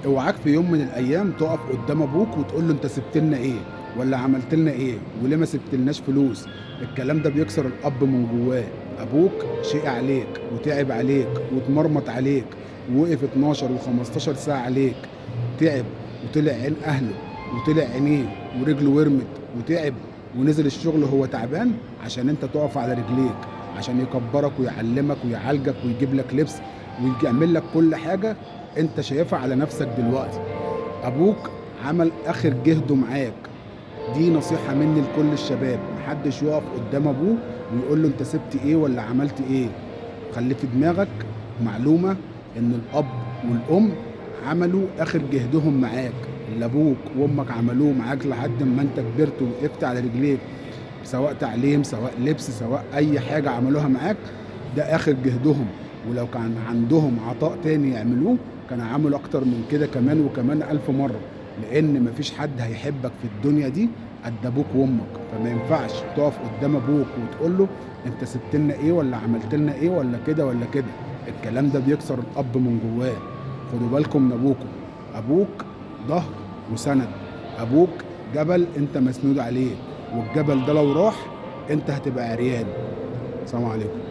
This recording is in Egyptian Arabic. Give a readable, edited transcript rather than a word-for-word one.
اوعاك في يوم من الايام تقف قدام ابوك وتقول له انت سبت لنا ايه ولا عملت لنا ايه وليه ما سبتلناش فلوس. الكلام ده بيكسر الاب من جواه. ابوك شقي عليك وتعب عليك واتمرمط عليك ووقف 12 و15 ساعة عليك، تعب وطلع عين اهله وطلع عينيه ورجله ورمت وتعب ونزل الشغل وهو تعبان عشان انت تقف على رجليك، عشان يكبرك ويعلمك ويعالجك ويجيب لك لبس ويعمل لك كل حاجة انت شايفها على نفسك دلوقتي. ابوك عمل اخر جهده معاك. دي نصيحة مني لكل الشباب، محدش يقف قدام ابوه ويقول له انت سبت ايه ولا عملت ايه. خلي في دماغك معلومة ان الاب والام عملوا اخر جهدهم معاك، اللي ابوك وامك عملوه معاك لحد ما انت كبرت ووقفت على رجليك، سواء تعليم سواء لبس سواء اي حاجة عملوها معاك، ده اخر جهدهم. ولو كان عندهم عطاء تاني يعملوه كانوا عملوا اكتر من كده كمان وكمان 1000 مرة، لان مفيش حد هيحبك في الدنيا دي قد ابوك وامك. فما ينفعش تقف قدام ابوك وتقول له انت سبت لنا ايه ولا عملت لنا ايه ولا كده ولا كده. الكلام ده بيكسر الاب من جواه. خدوا بالكم من ابوكم، ابوك ظهر وسند، ابوك جبل انت مسنود عليه، والجبل ده لو راح انت هتبقى عريان. السلام عليكم.